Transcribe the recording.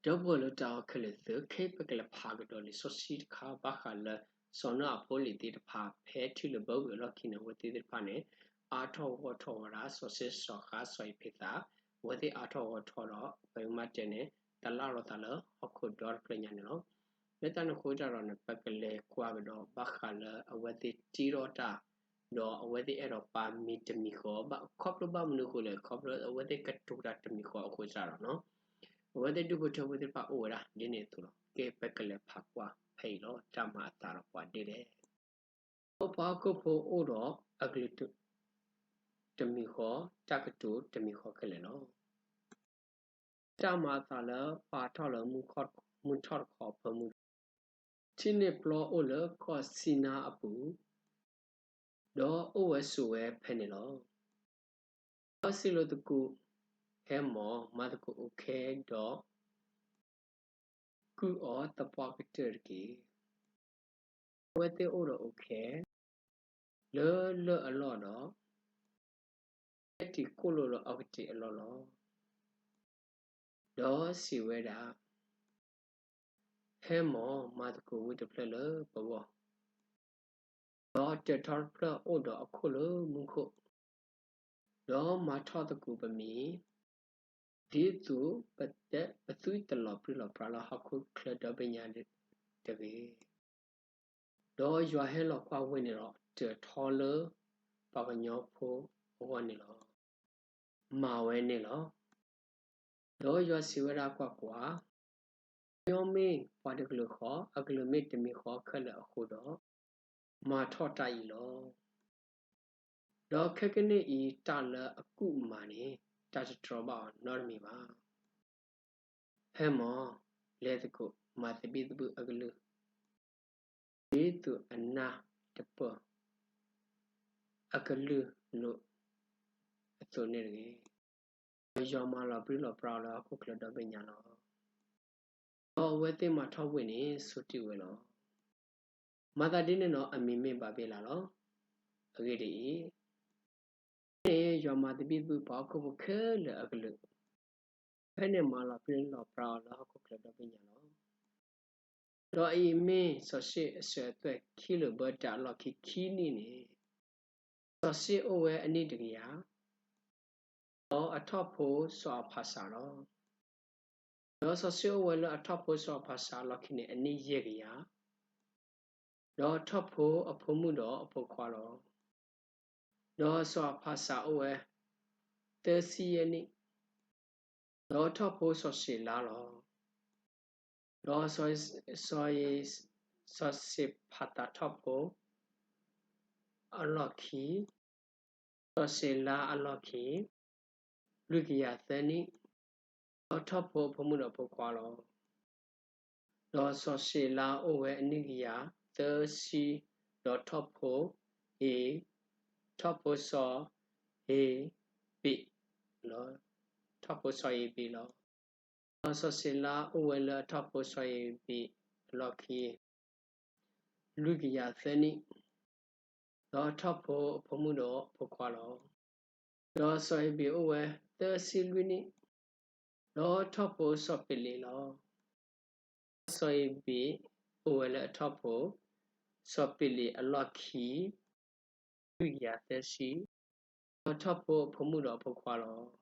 ဒီပုၢ်ဝဲၢ်လၢတၢ်အဲၣ်ခဲလၢာ်သ့ၣ်ဧၢ, ခဲအံၤပကလဲၤဖးကဒီးလံာ်စီဆှံတခါ ဘၣ်ဃးလၢ စီၤနိအၤအဖိအလံၤသ့ၣ်တဖၣ် ဖဲထံလၢၤဘၢဝံၤအလီၢ်ခံန့ၣ် အဝဲသ့ၣ်တဖၣ်န့ၣ် အါထီၣ်ဂီၢ်ထီၣ်ဝဲဒၣ် စီၤၡ့ၣ်, စီၤဃါ, စီၤယ့းဖ့းသး, အဝဲသ့ၣ်အါထီၣ်ဂီၢ်ထီၣ်ဒီး ပမ့ၢ်တဲန့ၣ် တၢ်လၢ်လီၤသးလၢဟီၣ်ခိၣ်ဒီတဖျၢၣ်ညါန့ၣ်လီၤ. လၢတၢ်န့ၣ်အဃိတၢ်ဒီးန့ၣ် ပကလဲၤကွၢ်ကဒီးဘၣ်ဃးလၢအဝဲသ့ၣ်တ့ထီၣ်တၢ် ဒီးအဝဲသ့ၣ်အဲၣ်ဒိးပာ်မံၤတမံၤဃီ, ဘၣ်ခီဖျိဘၣ်မနုၤအဃိလဲၣ်, ခီဖျိအဝဲသ့ၣ်ကတိၤတၢ်တမံၤဃီအဃိစ့ၢ်ကီးန့ၣ်လီၤ. အဝဲသ့ၣ်ဒူၣ်ဖိထၢဖိသ့ၣ်တဖၣ်အိၣ်ဝဲဒၣ်ဒ်န့ၣ်အသိးလီၤ. ကဲ ပကလဲၤဖးကွၢ်ဖဲအံၤလီၤ. တၢ်မၤအသးဒီးပှၤဒ်လဲၣ်. ပှၤဟီၣ်ခိၣ်ဖိအိၣ်ဒီးအကလုၢ်တမံၤဃီ, တၢ်ကတိၤတမံၤဃီခဲလၢာ်လီၤ. တၢ်မၤအသးလၢပာ်ထီၣ်လၢမုၢ်ထီၣ်တခီအဖၢမုၢ်ဒီး ထံန့ၣ်ပျီအိၣ်လၢကီၢ်စံနါအပူၤ, ဒီးအိၣ်ဝဲဆိးဝဲဖဲန့ၣ်လီၤ. ဒီးစံးလိာ်သကိး, ဟဲမီၢ်, မၤသကိးအိၣ်ခဲ, ဒီးကုၢ်အီၤသပှၢ်ကတၢၢ်တက့ၢ်. အဝဲသ့ၣ်အိၣ်ဒီးအိၣ်ခဲ လၢလၢၢ်အလီၢ်ဒီး ဟဲတံၤကိၣ်လိာ်ဒီးအီၤကတ့ၢ်အလီၢ်လီၤ. ဒီးစံးဝဲဒၣ်, ဟဲမီၢ်, မၤသကိးဝ့ၢ်တဖျၢၣ်လၢပဂီၢ်, ဒီးတၢၢ်ထီတဖျၢၣ်အိၣ်ဒီးအခိၣ်လၢမူခိၣ်, ဒီးမၤထီၣ်သကိးပမံၤ, ဒ်သိးပသုတလီၤပြံလီၤပြါလၢဟီၣ်ခိၣ်ချၢဒီဘ့ၣ်ညါတဂ့ၤ. ဒီးယွၤဟဲလီၤကွၢ်ဝ့ၢ်န့ၣ်ဒီး တၢၢ်ထီလၢပှၤကညီဖိအဂီၢ်န့ၣ်လီၤ. မၤဝဲန့ၣ်လီၤ. ဒီးယွၤစံးဝဲဒၣ်, ကွၢ်ကွၢ်, ကညီမ့ၢ်ပှၤတကလုာ်ဃီ, အကလုၢ်မ့ၢ်တမံၤဃီခဲလၢာ်အဃိဒီး, မၤထီၣ်တၢ်အံၤလီၤ. ဒီးခဲကနံၣ်အံၤတၢ်လၢအကူၣ်မၤန့ၣ်, တၢ်တတြီဘၣ်အီၤနီတမံၤဘၣ်. ဟဲမီၢ်, လဲၤသကိးမၤသဘံၣ်သဘုၣ်အကလုၢ်, ဒ်သိးအနၢ်တပၢၢ် အကလုၢ်လိာ်အသိးန့ၣ်တဂ့ၤ. ဒီးယွၤမၤလီၤပြံလီၤပြါအီၤလၢဟီၣ်ခိၣ်ချၢဒီဘ့ၣ်ညါလီၤ. ဒီးအဝဲသ့ၣ်မၤထီၣ်ဝ့ၢ်န့ၣ် ဆိတ့ၢ်ဝဲလီၤ. မၤသးဒ်န့ၣ်ဒီးအမံၤမ့ၢ်ဘၤဘ့လးလီၤ. အဂ့ၢ်ဒ်အံၤ, ဖဲန့ၣ်ယွၤမၤသဘံၣ်သဘုၣ်ပှၤဟီၣ်ခိၣ်ဖိခဲလၢာ်အကလုၢ်, ဖဲန့ၣ်မၤလီၤပြံလီၤပြါအီၤလၢဟီၣ်ခိၣ်ချၢဒီဘ့ၣ်ညါလီၤ. ဒီးအံၤမ့ၢ်စီၤၡ့ၣ်အစၢၤအသွဲၣ်ခံလၢၤဘၢတၢ်အလီၢ်ခံခံနံၣ်န့ၣ်, စီၤၡ့ၣ်အိၣ်ဝဲအနံၣ်တကယၤ, ဒီးအထီၣ်ဖိစီၤအၤဖးစးလီၤ. ဒီးစီၤၡ့ၣ်အိၣ်ဝဲလၢအထီၣ်ဖိစီၤအၤဖးစးအလီၢ်ခံန့ၣ် အနံၣ်ယဲၢ်ကယၤ, ဒီးထီၣ်ဖိအဖိမုၣ်ဒီးအဖိခွါလီၤ. ဒီးစီၤအၤဖးစးအိၣ်ဝဲသၢဆံယဲၢ်နံၣ်, ဒီးထီၣ်ဖိစီၤၡ့ၤလါလီၤ. ဒီးစီၤ, စီၤၡ့ၤဖၤသးထီၣ်ဖိအလီၢ်ခံ, စီၤၡ့ၤလါအလီၢ်ခံ လွံၢ်ကယၤသၢနံၣ်, ဒီးထီၣ်ဖိအဖိမုၣ်ဒီးအဖိခွါလီၤ. ဒီးစီၤၡ့ၤလါအိၣ်ဝဲအနံၣ်ကယၤသၢဆံ, ဒီးထီၣ်ဖိ, ထီၣ်ဖိစီၤဧ့ၤဘ့း, ထီၣ်ဖိစီၤဧ့ၤဘ့းလီၤ. ဒီးစီၤၡ့ၤလါအိၣ်ဝဲလၢအထီၣ်ဖိစီၤဧ့ၤဘ့းအလီၢ်ခံ လွံၢ်ကယၤသၢနံၣ်, ဒီးထီၣ်ဖိအဖိမုၣ်ဒီးအဖိခွါလီၤ. ဒီးစီၤဧ့ၤဘ့းအိၣ်ဝဲသၢဆံလွံၢ်နံၣ်, ဒီးထီၣ်ဖိစီၤပ့းလ့းလီၤ. ဒီးစီၤဧ့ၤဘ့းအိၣ်ဝဲလၢအထီၣ်ဖိစီၤပ့းလ့းအလီၢ်ခံ လွံၢ်ကယၤသၢဆံ, ဒီးထီၣ်ဖိအဖိမုၣ်ဒီးအဖိခွါလီၤ.